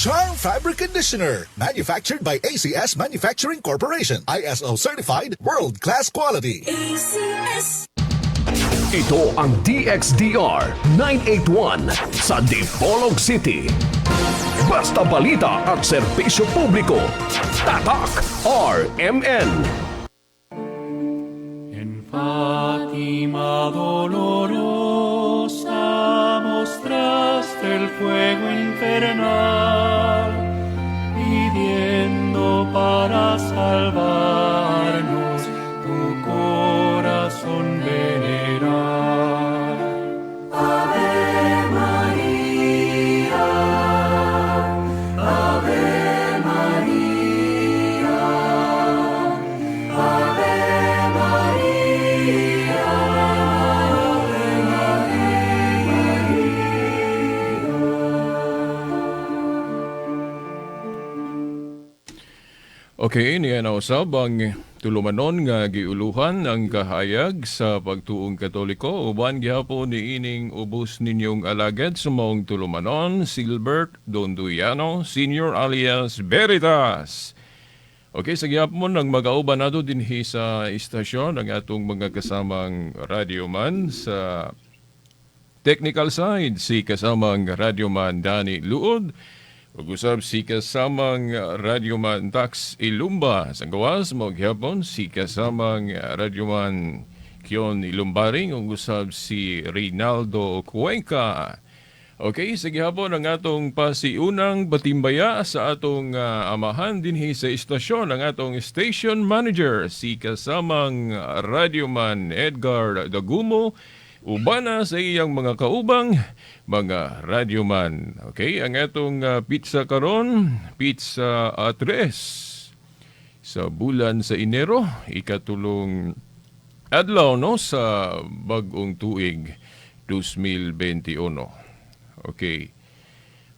Charm Fabric Conditioner, manufactured by ACS Manufacturing Corporation. ISO certified, world-class quality. ACS. Ito ang DXDR 981 sa Dipolog City. Basta balita at serbisyo publiko. Tatak RMN. En Fátima dolorosa mostraste el fuego infernal, pidiendo para salvarnos tu corazón venerar. Ave María, Ave María, Ave María, Ave María. Okay, niya na usab ang tulumanon nga giuluhan ang kahayag sa pagtuong Katoliko uban gihapon niining ubos ninyong alagad sa maong tulumanon, Silbert Donduyano Senior alias Veritas. Okay, sa gihapon nang magauban nato dinhi sa istasyon ang atong mga kasamang radyoman. Sa technical side, si kasamang radyoman Danny Luod ug usab si kasamang radyoman Tax Ilumba. Sa gawas mo gihapon si kasamang radyoman Kion Ilumbaring ug usab si Reynaldo Cuenca. Okay, sa gihapon ang atong pasiunang batimbaya sa atong amahan dinhi sa istasyon, ang atong station manager, si kasamang radyoman Edgar Dagumo, ubana sa iyang mga kaubang mga radyoman. Okay, ang atong petsa karon, petsa 3 sa bulan sa Enero, ikatulong adlaw, no, sa bag-ong tuig 2021. Okay.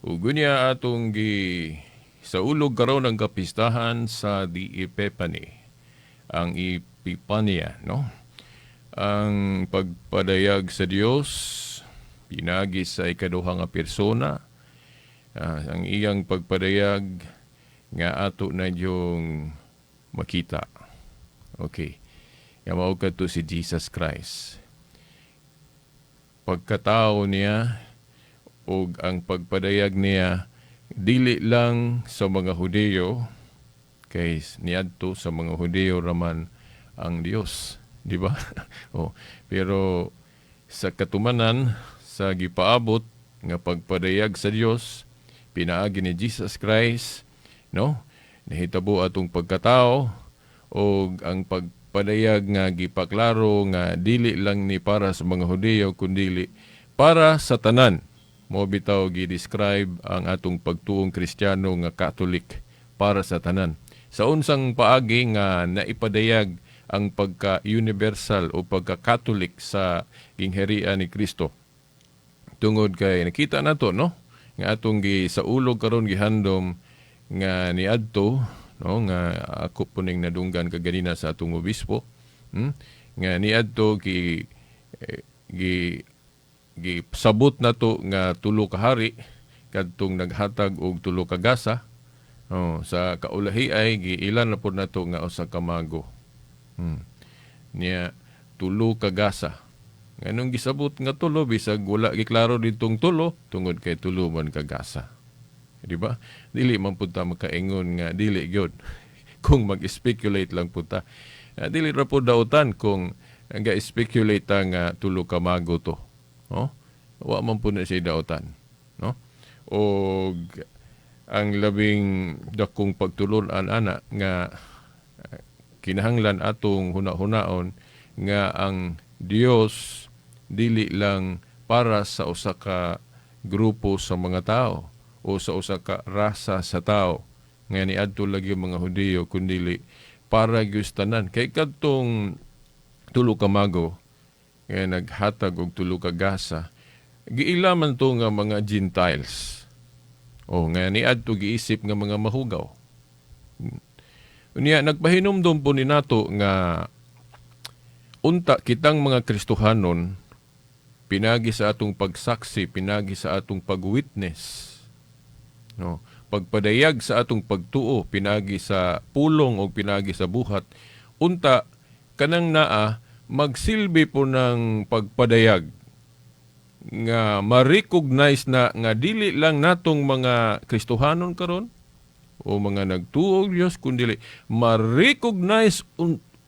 Ug unya atong gi saulog karon ang kapistahan sa The Epiphany. Ang Epipanya, no? Ang pagpadayag sa Dios pinagi sa ikaduha nga persona, ang iyang pagpadayag nga ato na yung makita. Okay. Nga mao kadto si Jesus Christ. Pagkatao niya ug ang pagpadayag niya dili lang sa mga Hudeyo, kay niadto sa mga Hudeyo raman ang Dios, di ba? Oh, pero sa katumanan sa gipaabot nga pagpadayag sa Dios pinaagi ni Jesus Christ, no, nahitabo atong pagkatao og ang pagpadayag nga gipaklaro nga dili lang ni para sa mga Hudeyo kundili para sa tanan. Mo bitaw gi-describe ang atong pagtuong Kristiyano nga Catholic, para sa tanan. Sa unsang paagi nga naipadayag ang pagka-universal o pagka-Catholic sa gingharian ni Kristo? Tungod kay nakita nato, no, nga atong gi saulog karon, gihandom nga niadto, no, nga ako po ning nadunggan kaganina sa atong obispo, Nga niadto gi eh, gi gisabot nato nga tulo ka hari kadtong naghatag og tulo ka gasa. Oh, sa kaulahi ay giilan na pud nato nga usa ka mago. Niya tulo ka gasa. Nganong gisabot nga tulo bisag wala giklaro ditong tulo? Tungod kay tulo man ka gasa. Di ba? Dili man pud ta makaingon nga dili gyud. Kung mag-speculate lang pud ta. Dili ra pud dautan kung ga-speculate ta nga tulo ka mago to. No? Wa man pud na siya dautan. No? Og ang labing dakong pagtulon-an ana nga kinahanglan atong huna-hunaon nga ang Dios dili lang para sa usa ka grupo sa mga tao o sa usa ka rasa sa tao nga niadto lagi ang mga Hudiyo, kundili para gyud sa tanan, kay kadtong tulo ka mago nga naghatag og tulo ka gasa, giila man to nga mga Gentiles o nga niadto giisip nga mga mahugaw. Unya nagpahinumdom po ni nato nga unta kitang mga Kristohanon, pinagi sa atong pagsaksi, pinagi sa atong pag-witness, no, pagpadayag sa atong pagtuo pinaagi sa pulong o pinaagi sa buhat, unta kanang naa magsilbi po ng pagpadayag nga ma-recognize na nga dili lang natong mga Kristohanon karon o mga nagtuo og Dios, kundi ma-recognize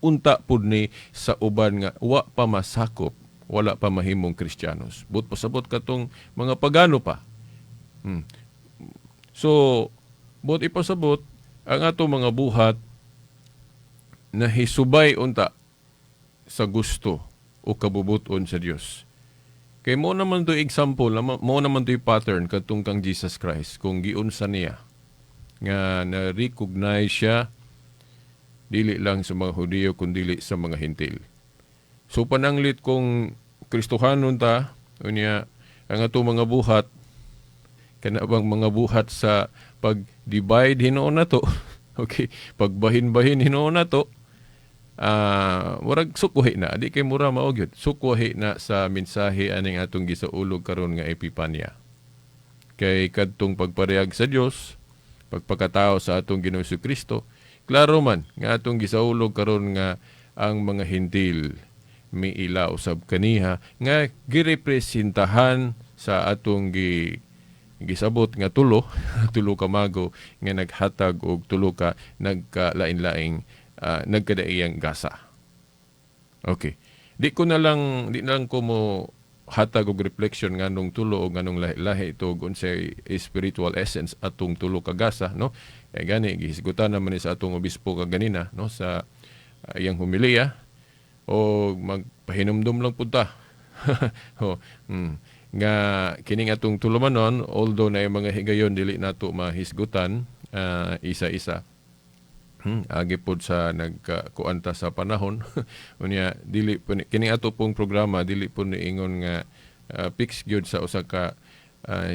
unta pud ni sa uban nga wa pa masakop, wala pa mahimong Kristiyanos. But pasabot katong mga pagano pa. So, but ipasabot ang atong mga buhat nahisubay unta sa gusto o kabubuton sa Dios. Kay mo naman to example, mo naman to pattern katong kang Jesus Christ kung giunsa niya nga na-recognize siya dili lang sa mga Hudiyo kundi sa mga Hintil. So pananglit kung Kristohanon ta, unya ang atong mga buhat kana bang mga buhat sa pag-divide hinuon nato, okay, pagbahin-bahin hinuon nato, murag sukwahi na, di kay mura mao gyud, sukwahi na sa mensahe aning atong gisaulog karon nga Epipanya. Kay kadtong pagparehag sa Dios, pagpakatao sa atong Ginoong Kristo, klaro man nga atong gisaulog karon nga ang mga Hintil miila usab kaniha nga girepresentahan sa atong gisabot nga tulo ka mago nga naghatag og tulo ka nagkalain-laing nagkadaiyang gasa. Okay. Di na lang ko mo hatag og reflection nganong tulo o nganong lahi-lahi ito ug unsay spiritual essence atong tulo ka gasa, no? Eh, gani gihisgutan naman ni sa atong obispo kaganina, no, sa iyang homilya o magpahinumdum lang pud ta. Oh, Nga kining atong tulumanon, although na yung mga higayon dili nato mahisgutan isa-isa. Agi pod sa nagkuanta sa panahon. Unya dili po kini ato pong programa dili po niingon nga fix gyud sa usa ka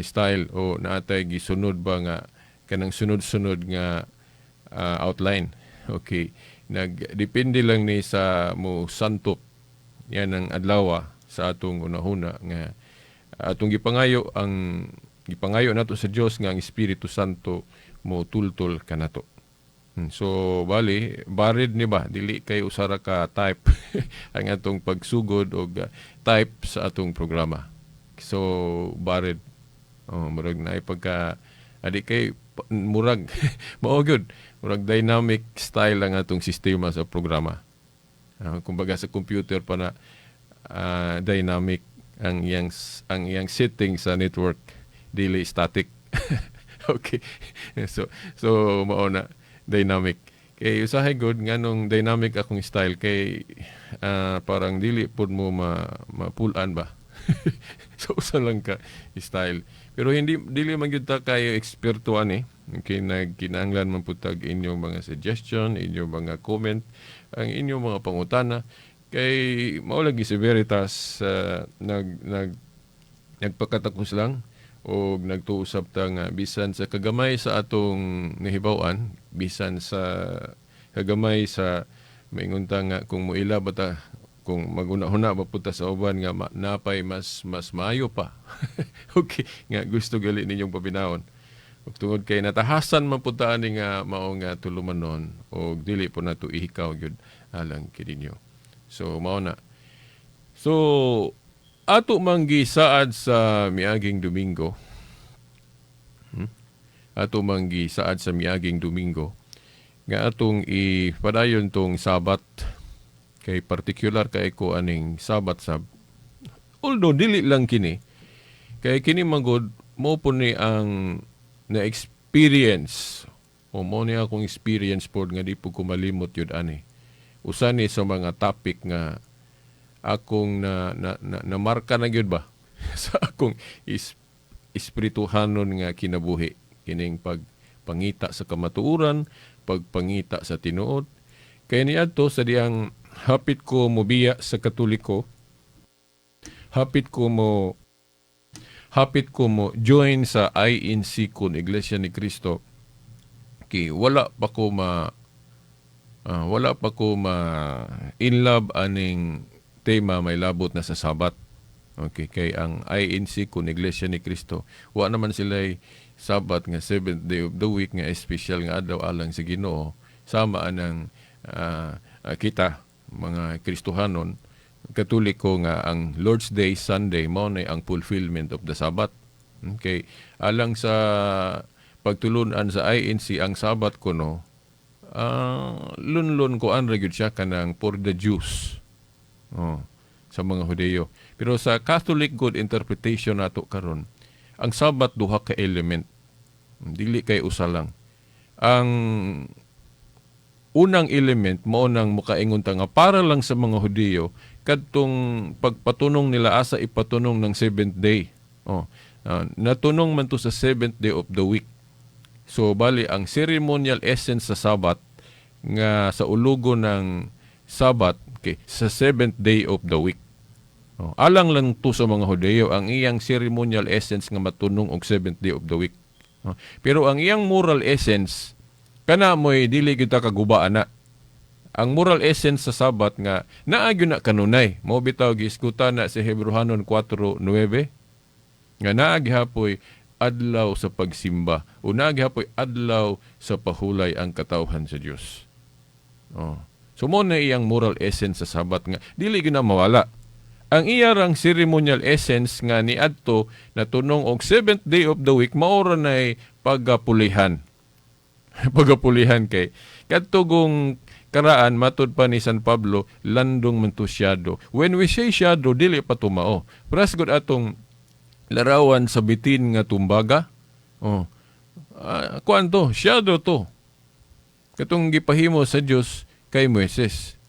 style o naatay gisunod ba nga kanang sunod-sunod nga outline. Okay. Nagdepende lang ni sa mo santop yan ang adlaw sa atong unahuna nga atong gipangayo ang gipangayo nato sa Dios nga ang Espiritu Santo mo tultol kanato. So bali barid ni ba, dili kay usara ka type ang atong pagsugod og type sa atong programa. So barid, oh, murag na pagka adi kay murag mao gyud, murag dynamic style ang atong sistema sa programa. Kumbaga sa computer pa na dynamic ang iyang setting sa network, dili static. Okay. So mao na dynamic. Kay usahay gud nganong dynamic akong style kay parang dili pud mo mapulan ba. So usa lang ka style. Pero hindi dili man gyud ta kayo eksperto ani. Okay, nagkinahanglan man pud tag inyong mga suggestion, inyong mga comment, ang inyong mga pangutana kay mao lagi si Veritas nag nag nagpakatakos lang o nagtuusap ta nga bisan sa kagamay sa atong nahibaw-an, bisan sa kagamay sa maingon ta nga kung moila ba ta, kung maguna-huna ba pud ta sa uban nga napay mas mas maayo pa. Okay, nga gusto gali ninyong paminawon. Ug tungod kay natahasan man pud ta ani nga mao nga tulumanon og dili po nato ihikaw gyud alang kininyo. So mao na. So ato mang gisaad sa miaging Domingo. Ato mang gisaad sa miaging Domingo nga atong ipadayon tong Sabat kay particular kay ko aning Sabat sab. Although dili lang kini kay kini magod mo po ni ang na experience o mo ni akong experience pod nga di po ko malimot yun ani. Usa ni sa mga topic nga akong na namarka na gyud ba sa akong espirituhanon nga kinabuhi, kining pagpangita sa kamatuoran, pagpangita sa tinuod. Kay niadto sa diyang hapit ko mobiya sa Katoliko, hapit ko mo join sa INC kun Iglesia ni Cristo, kay wala pa ko ma in love aning tema may labot na sa Sabat. Okay, kay ang INC kun Iglesia ni Cristo, wa naman sila Sabat nga seventh day of the week nga espesyal nga adlaw alang sa Ginoo, sama anang kita mga Kristohanon Katoliko nga ang Lord's Day, Sunday, mao na ang fulfillment of the Sabbath. Okay, alang sa pagtulunan sa INC, ang Sabat kuno lunlun ko an ra gyud siya kanang for the Jews. Oh, sa mga Hudeyo. Pero sa Catholic good interpretation nato karon, ang Sabat duha ka element. Dili kay usa lang. Ang unang element mao nang mukaingon ta nga para lang sa mga Hudiyo kadtong pagpatunong nila asa ipatunong ng seventh day. Oh, natunong man to sa seventh day of the week. So bali ang ceremonial essence sa Sabat nga sa ulugo ng Sabat, okay, sa seventh day of the week. Oh, alang lang to sa mga Hudeyo ang iyang ceremonial essence nga matunong og seventh day of the week. Oh, pero ang iyang moral essence kana mo'y dili kita kaguba ana. Ang moral essence sa Sabat nga naa gyud na kanunay. Mao bitaw giisgutan na sa Hebreohanon 4:9 nga naa gihapoy adlaw sa pagsimba o naa gihapoy adlaw sa pahulay ang katawhan sa Dios. Oh. So mo na iyang moral essence sa Sabat nga dili gyud na mawala. Ang iya rang ceremonial essence nga niadto natunong og seventh day of the week mao ra nay pagapulihan. Pagapulihan kay kadtugong karaan matud pa ni San Pablo, landong man to shadow. When we say shadow, dili pa tumao. Pras gud atong larawan sa bitin nga tumbaga. Oh. Kuan to, shadow to. Katong gipahimo sa Dios kay Moises.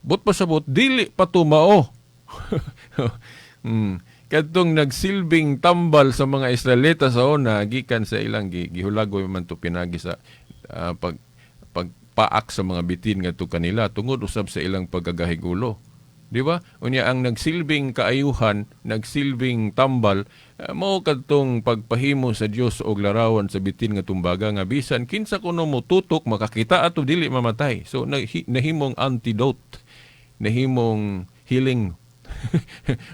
But pasabot dili pa tumao. Kadtong nagsilbing tambal sa mga Israelita sa una gikan sa ilang gihulagoy man to pinagi sa pagpaak sa mga bitin ngadto kanila tungod usab sa ilang pagkagahigulo. Di ba? Unya ang nagsilbing kaayuhan, nagsilbing tambal, mao kadtong pagpahimo sa Dios og larawan sa bitin nga tumbaga nga bisan kinsa kuno mo tutok makakita ato dili mamatay. So nahimong antidote, nahimong healing,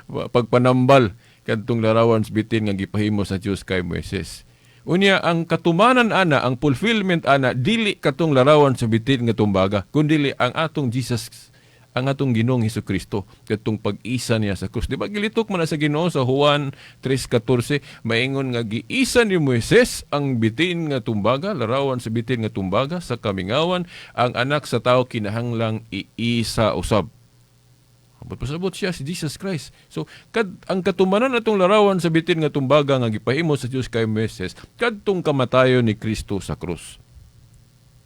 pagpanambal kadtong larawan sa bitin nga gipahimo sa Dios kay Moises. Unya ang katumanan ana, ang fulfillment ana dili katong larawan sa bitin nga tumbaga, kundili ang atong Jesus, ang atong Ginoong Hesukristo kadtong pag-isa niya sa krus. Di ba gilitok man na sa Ginoo sa Juan 3:14, maingon nga giisa ni Moises ang bitin nga tumbaga, larawan sa bitin nga tumbaga sa kamingawan, ang anak sa tao kinahanglang iisa usab. Abot pasabot siya si Jesus Christ. So ang katumanan atong larawan sa bitin nga tumbaga nga gipahimo sa Dios kay Moises kadtong kamatayon ni Kristo sa krus.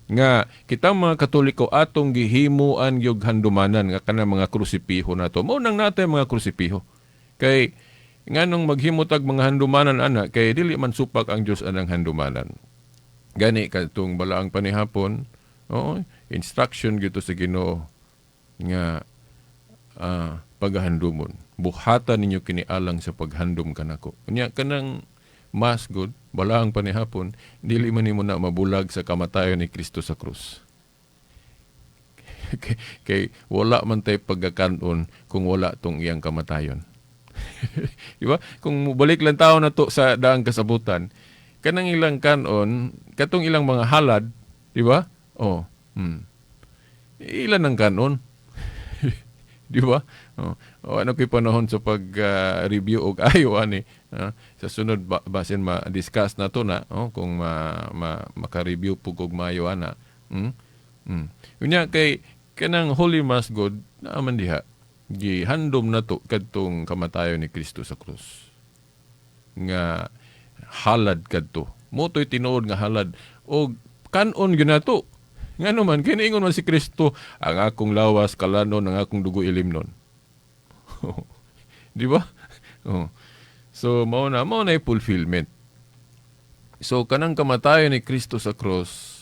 Nga kitang mga Katoliko atong gihimuan gyud handumanan nga kanang mga krusipiho nato. Mao nang natay mga krusipiho. Kay nganong maghimo tag mga handumanan ana kay dili man supak ang Dios anang handumanan. Gani kadtong balaang panihapon, oo, instruction gyud to sa Ginoo nga paghahandumon. Buhatan ninyo kini alang sa paghandom kanako. Unya kanang Mass good, balaang panihapon, dili man nimo na mabulag sa kamatayon ni Kristo sa krus. Kay wala man tay pagkakanon kung wala tong iyang kamatayon. Di ba? Kung mobalik lang tao na to sa daang kasabutan, kanang ilang kanon, katong ilang mga halad, di ba? Oh. Ilan ang kanon? Di ba? Oh. O, ano kay panahon sa pag-review og ayo ani sa sunod ba, basin ma-discuss na to na, oh, kung ma maka-review pug og maayo ana. Unya kay kanang Holy Mass god naa man diha gihandom na to kadtong kamatayon ni Kristo sa krus nga halad kadto. Mo to'y tinuod nga halad og kanon gyud nato. Ngano man kay niingon man si Kristo, ang akong lawas kalanon, ang akong dugo ilimnon. Di ba? Oh. So mao na fulfillment. So kanang kamatayon ni Kristo sa cross,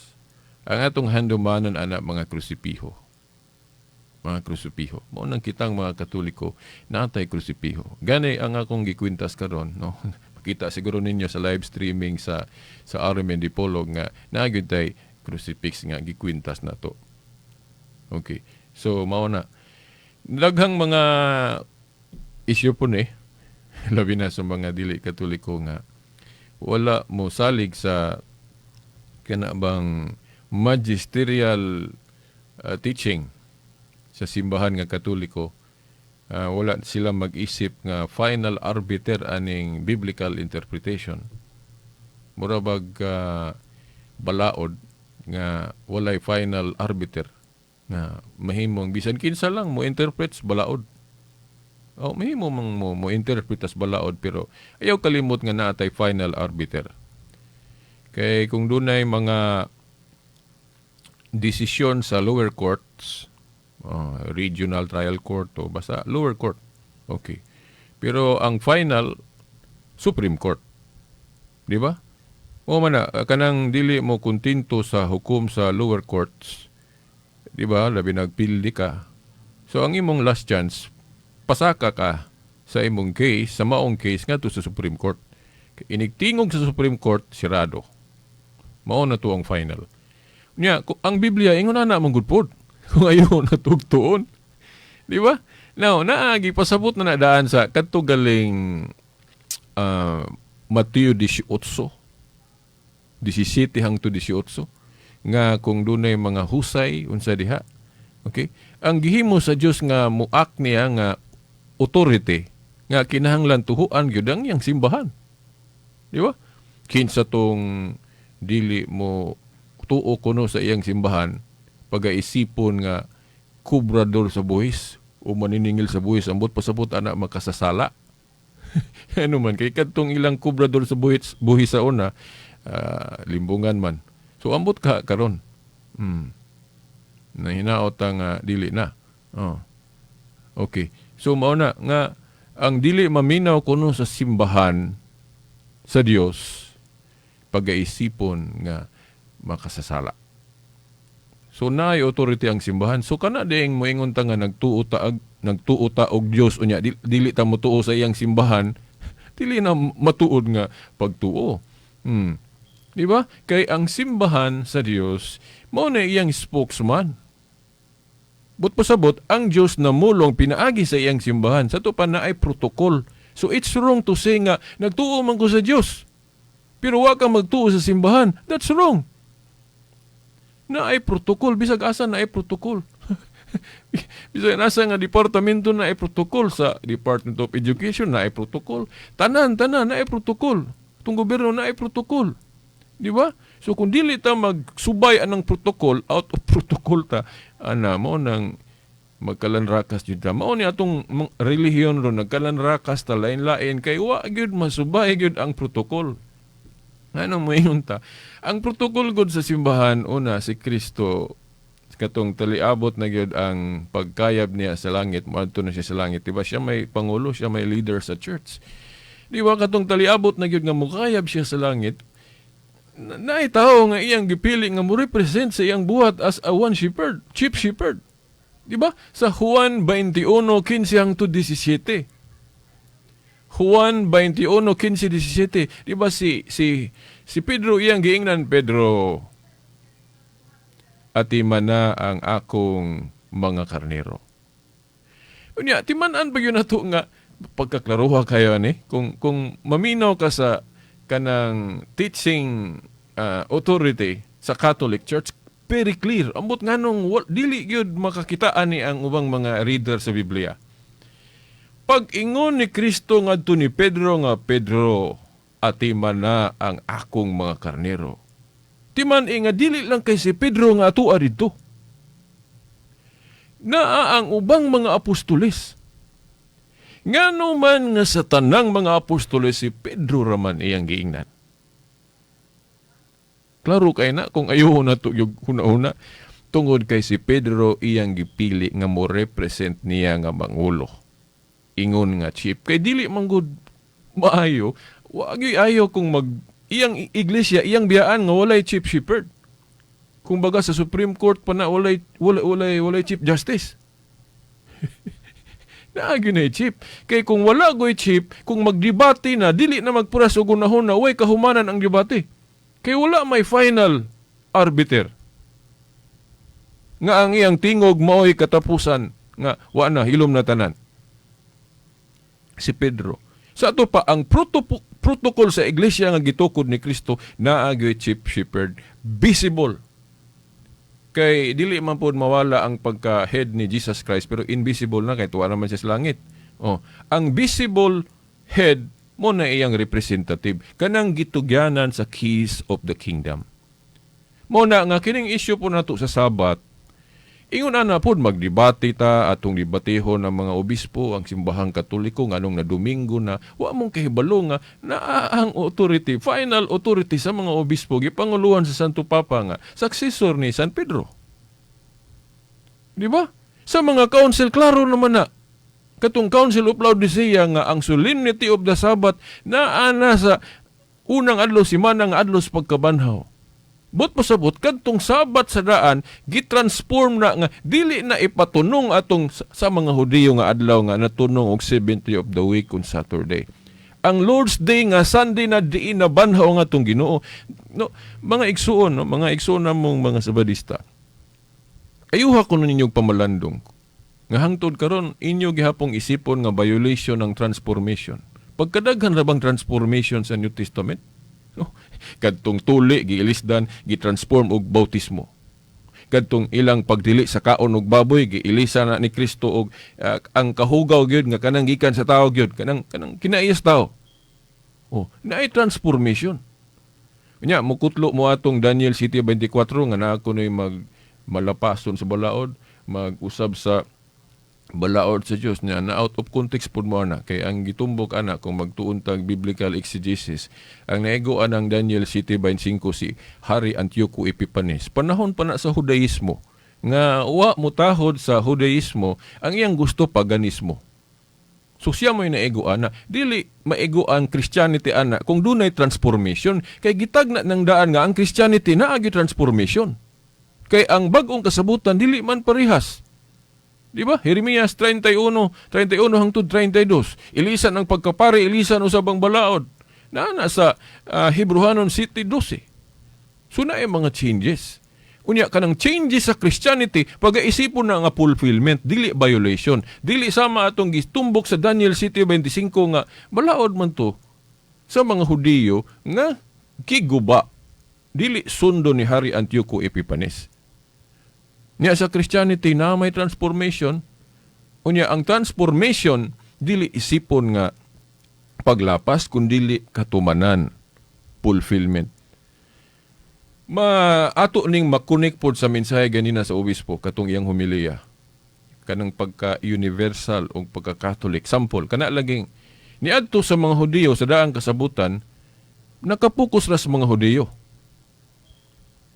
ang atong handumanan ana mga krusipiho. Mga krusipiho. Mao nang kitang mga Katoliko naatay krusipiho. Gani ang akong gikwintas karon, no. Makita siguro ninyo sa live streaming sa RMN Dipolog nga naa gyud tay crucifix nga gikwintas na to. Okay. So mao na. Daghang mga issue po ni labi na sa mga dili Katoliko nga Wala mo salig sa kana bang magisterial teaching sa simbahan nga Katoliko. Wala sila mag-isip nga final arbiter aning biblical interpretation. Mura bag balaod nga walay final arbiter nga mahimong bisan kinsa lang mo interpret sa balaod. Oh, mahimo mang mo interpret as balaod, pero ayaw kalimot nga naa tay final arbiter. Kay kung dunay mga desisyon sa lower courts, regional trial court o basta lower court, okay. Pero ang final, Supreme Court. Di ba? O man na, kanang dili mo kontento sa hukom sa lower courts, di ba? Labi nagpildi ka. So ang imong last chance, pasaka ka sa imong case, sa maong case ngadto sa Supreme Court. Inigtingog sa Supreme Court, sirado. Mao na to ang final. Nya, ang Biblia ingon na man gud pod. Kung ayaw na tugtuon. Di ba? Now, naagi pasabot na nadaan sa kadto galing Mateo 18, 17 hangtod 18, nga kung dunay mga husay unsa diha. Okay? Ang gihimo sa Dios nga muak niya nga authority nga kinahanglan tuhuan gyud ang iyang simbahan. Di ba? Kinsa tong dili mo tuo kuno sa iyang simbahan, pagaisipon nga kubrador sa buhis o maniningil sa buhis, ambot pasabot ana makasasala. Ano man kay kadtong ilang kubrador sa buhis sa una, limbungan man. So ambot ka karon. Nahinaot ang dili na. Oh. Okay. So mao na nga ang dili maminaw kuno sa simbahan sa Dios, pagaisipon nga makasasala. So naay authority ang simbahan. So kana diing moingon ta nga nagtuo ta og Dios unya dili ta motuo sa iyang simbahan, dili na matuod nga pagtuo. Di ba? Kay ang simbahan sa Dios mao na iyang spokesman. But pasabot, ang Dios namulong pinaagi sa iyang simbahan. Sa to pa na ay protocol. So it's wrong to say nga nagtuo man ko sa Dios, pero wa ka magtuo sa simbahan. That's wrong. Na ay protocol. Bisag asa na ay protocol. Bisag nasa nga departamento na ay protocol. Sa Department of Education na ay protocol. Tanan, tanan na ay protocol. Itong gobyerno na ay protocol. Di ba? So kung dili ta magsubay anang protocol, out of protocol ta, ana mo nang magkalanrakas jud ta. Mao ni atong relihiyon ron nagkalanrakas ta, lain-lain kay wa gyud masubay gyud ang protocol. Ano moingon ta? Ang protocol gud sa simbahan, una si Kristo katong taliabot na gyud ang pagkayab niya sa langit, moadto na siya sa langit, di ba? Siya may pangulo, siya may leader sa church. Di ba katong taliabot na gyud nga mokayab siya sa langit, naay tawo nga iyang gipili nga mo represent sa iyang buhat as a one shepherd, chief shepherd. Di ba? Sa Juan 21:15 hangtod 17. Juan 21:15 17. Di ba si Pedro iyang giingnan, "Pedro, atiman na ang akong mga karnero." Unya, timan-an ba yun nato nga pagkaklaruha kayo ni kung maminaw ka sa kanang teaching authority sa Catholic Church, very clear. Ambot nganong dili gyud makakitaan ni ang ubang mga reader sa Biblia. Pag ingon ni Kristo ngadto ni Pedro nga, "Pedro, atiman na ang akong mga karnero." Timan nga dili lang kay si Pedro nga atua didto. Naa ang ubang mga apostoles. Ngano man nga sa tanang mga apostoles si Pedro raman iyang giingnan? Klaro kay na kung ayaw na to yung huna-huna. Tungod kay si Pedro iyang gipili nga mo represent niya nga mangulo. Ingon nga chief. Kay dili man gud maayo. Wa gyud ayo kung mag iyang iglesia, iyang biyaan nga walay chief shepherd. Kung baga sa Supreme Court pa na walay chief justice. Naa gyud na chief. Kay kung wala goy chief, kung magdebate na, dili na magpuras og unahon na way kahumanan ang debate. Kay wala may final arbiter. Nga ang iyang tingog mao'y katapusan nga wa na, hilom na tanan. Si Pedro. Sa ato pa ang protocol sa iglesia nga gitukod ni Kristo, naa gyud chief shepherd visible. Kay dili man pod mawala ang pagka-head ni Jesus Christ, pero invisible na kay tuwa naman siya sa langit. Oh, ang visible head mo na iyang representative kanang gitugyanan sa keys of the kingdom. Mo na nga kining issue po nato sa Sabat, ingon ana pod magdebate ta, atong debatehon ang mga obispo, ang Simbahang Katoliko, nganong na Domingo na. Wa mong kahibalo nga naa ang authority, final authority sa mga obispo gipanguluhan sa Santo Papa nga successor ni San Pedro. Di ba? Sa mga council, klaro naman na katong Council of Laodicea nga ang solemnity of the Sabbath naa na sa unang adlaw simana nga adlaw sa pagkabanhaw. But pasabot, kadtong Sabat sa daan, gitransform na nga dili na ipatunong atong sa mga Hudiyo nga adlaw nga natunong og seventh day of the week on Saturday. Ang Lord's Day nga Sunday na diin na banhaw nga atong Ginoo. No, mga igsuon, no, mga igsuon namong mga Sabadista. Ayuha ko ninyong pamalandong. Nga hangtod karon inyo gihapong isipon nga violation ng transformation. Pagkadaghan ra bang transformation sa New Testament? No? Kadtong tuli giilisdan, gitransform og bautismo. Kadtong ilang pagdili sa kaon og baboy, giilisa na ni Kristo og ang kahugaw gyud nga kanang gikan sa tao gyud, kanang kinaiyas tao. Oh, naay transformation. Unya mukutlo mo atong Daniel 7:24 nga naa kunoy mag malapason sa balaod, mag-usab sa balaod sa Dios niya na out of context pud mo ana, kay ang gitumbok ana, kung magtuon tag biblical exegesis, ang naiguan ang Daniel 7:25 si Hari Antioco Epiphanes, panahon pa na sa Judaismo nga wa mutahod sa Judaismo, ang iyang gusto paganismo. So siya mo'y naigo ana. Dili maigo ang Christianity ana kung dunay transformation, kay gitagna ng daan nga ang Christianity naagi transformation, kay ang bag-ong kasabutan dili man parehas. Di ba? Jeremias 31, 31 hangtod 32. Ilisan ang pagkapari, ilisan usab ang balaod. Naa sa Hebrehanon 7:12. So naay mga changes. Unya kanang changes sa Christianity, pagaisipon na nga fulfillment, dili violation. Dili sama atong gitumbok sa Daniel 7:25 nga balaod man to sa mga Hudiyo nga giguba. Dili sundo ni Hari Antioco Epiphanes. Niya sa Christianity na may transformation. Unya ang transformation dili isipon nga paglapas kundili katumanan, fulfillment. Ma ato ning makunik pod sa mensahe ganina sa obispo katong iyang homilya. Kanang pagka-universal o pagka-Catholic. Sample, kana laging niadto sa mga Hudiyo sa daang kasabutan, nakapokus ra sa mga Hudiyo.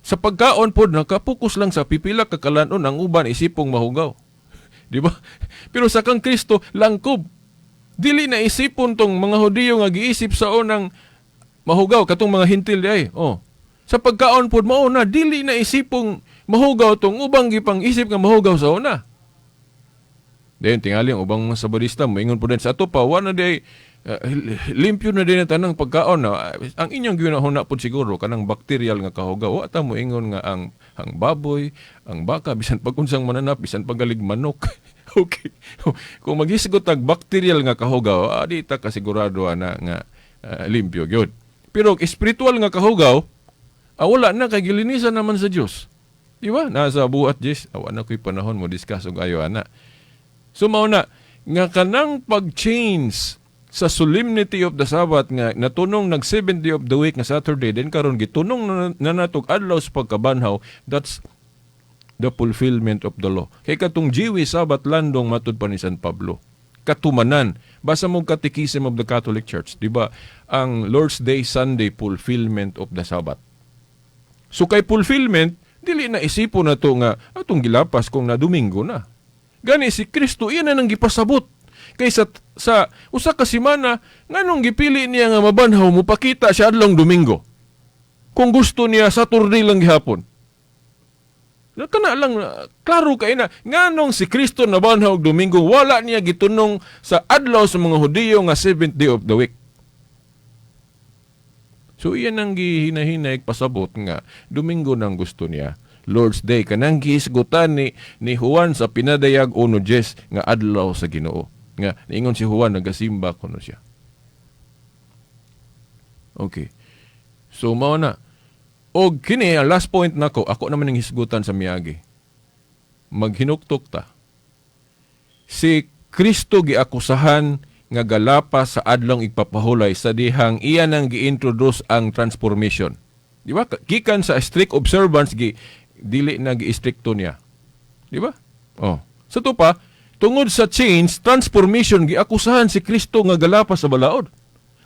Sa pagkaon pod, nakapokus lang sa pipila ka kalanon, ang uban isipong mahugaw. Di ba? Pero sa kang Kristo, langkob. Dili na isipon tong mga Hudiyo nga giisip sa unang mahugaw, katong mga Hintil di ay. Oh. Sa pagkaon pod mao na dili na isipong mahugaw tong ubang gipang isip nga mahugaw sa una. Then tingali ang ubang mga Sabadista moingon pod din sa ato pa wa na di limpyo na din ang tanang pagkaon na ang inyong ginahuna pod siguro kanang bacterial nga kahugaw. Wa ta moingon nga ang baboy, ang baka, bisan pag unsang mananap, bisan pagalig manok. Okay. Kung maghisgot tag bacterial nga kahugaw, di ta kasigurado ana nga limpyo gyud. Pero spiritual nga kahugaw, wala na kay gilinisan naman sa Dios. Di ba? Nasa buhat Diyos. Awa na ko'y panahon mo discuss og ayo ana. So mao na nga kanang pag-change sa solemnity of the Sabbath nga natunong nag seventh day of the week nga Saturday, then karon gitunong na natog adlaw sa pagkabanhaw, that's the fulfillment of the law. Kay katong Jewish Sabbath landong matud pa ni San Pablo. Katumanan. Basa mo Catechism of the Catholic Church, di ba? Ang Lord's Day Sunday, fulfillment of the Sabbath. So kay fulfillment, dili na isipon na to nga atong gilapas kung na Domingo na. Gani si Kristo iyan na nang gipasabot. Kay sa usa ka semana, nganong gipili niya nga mabanhaw, mopakita siya adlong Domingo? Kung gusto niya, Saturday lang gihapon. Na kana lang klaro kay na nganong si Kristo nabanhaw og Domingo, wala niya gitunong sa adlaw sa mga Hudiyo nga seventh day of the week. So iyan ang gihinahinay pasabot nga Domingo nang gusto niya. Lord's Day kanang gihisgutan ni Juan sa Pinadayag 1:10 nga adlaw sa Ginoo. Nga niingon si Juan nagasimba kuno siya. Okay. So mao na. Og kini ang last point nako, ako naman ang hisgutan sa miagi. Maghinuktok ta. Si Kristo giakusahan nga galapas sa adlong igpapahulay sa dihang iya nang gi-introduce ang transformation. Di ba? Gikan sa strict observance, gi dili na gi-stricto niya. Di ba? Oh. Sa to pa, tungod sa change, transformation, giakusahan si Kristo nga galapas sa balaod.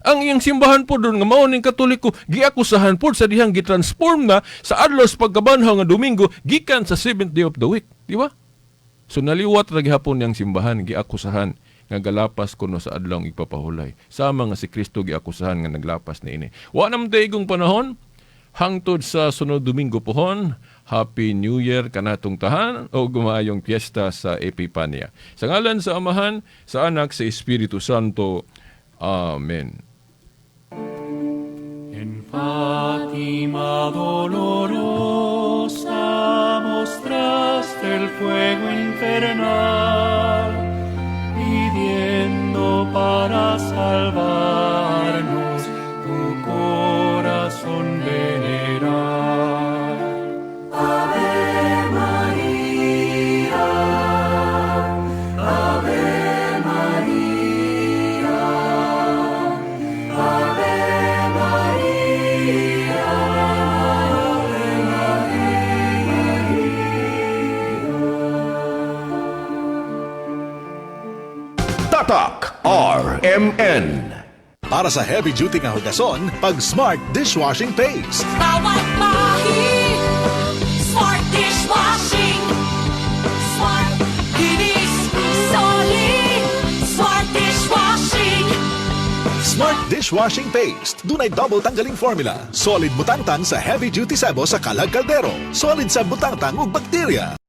Ang iyang simbahan po doon nga mao ning Katoliko, giakusahan po sa dihang gitransform na sa adlaw sa pagkabanhaw nga Domingo gikan sa seventh day of the week, di ba? So naliwat ra gihapon niyang simbahan, giakusahan nga galapas kuno sa adlawng igpapahulay. Sama nga si Kristo giakusahan nga naglapas niini. Wa naman igong panahon, hangtod sa sunod Domingo pohon. Happy New Year kanatong tanan o gumayong piyesta sa Epipanya. Sa ngalan sa Amahan, sa Anak, sa Espiritu Santo. Amen. En Fátima dolorosa mostraste el fuego infernal, pidiendo para salvarnos tu corazón venerar. Ave Maria, Ave Maria, Ave Maria, Ave Maria. Tatak RMN. Para sa heavy duty nga hugason, pag Smart Dishwashing Paste. Bawat bahi, Smart Dishwashing. Smart Kinis, Solid, Smart Dishwashing. Smart Dishwashing Paste. Dunay double tanggaling formula. Solid mutangtang sa heavy duty sebo sa kalag kaldero. Solid sa butangtang ug bakterya.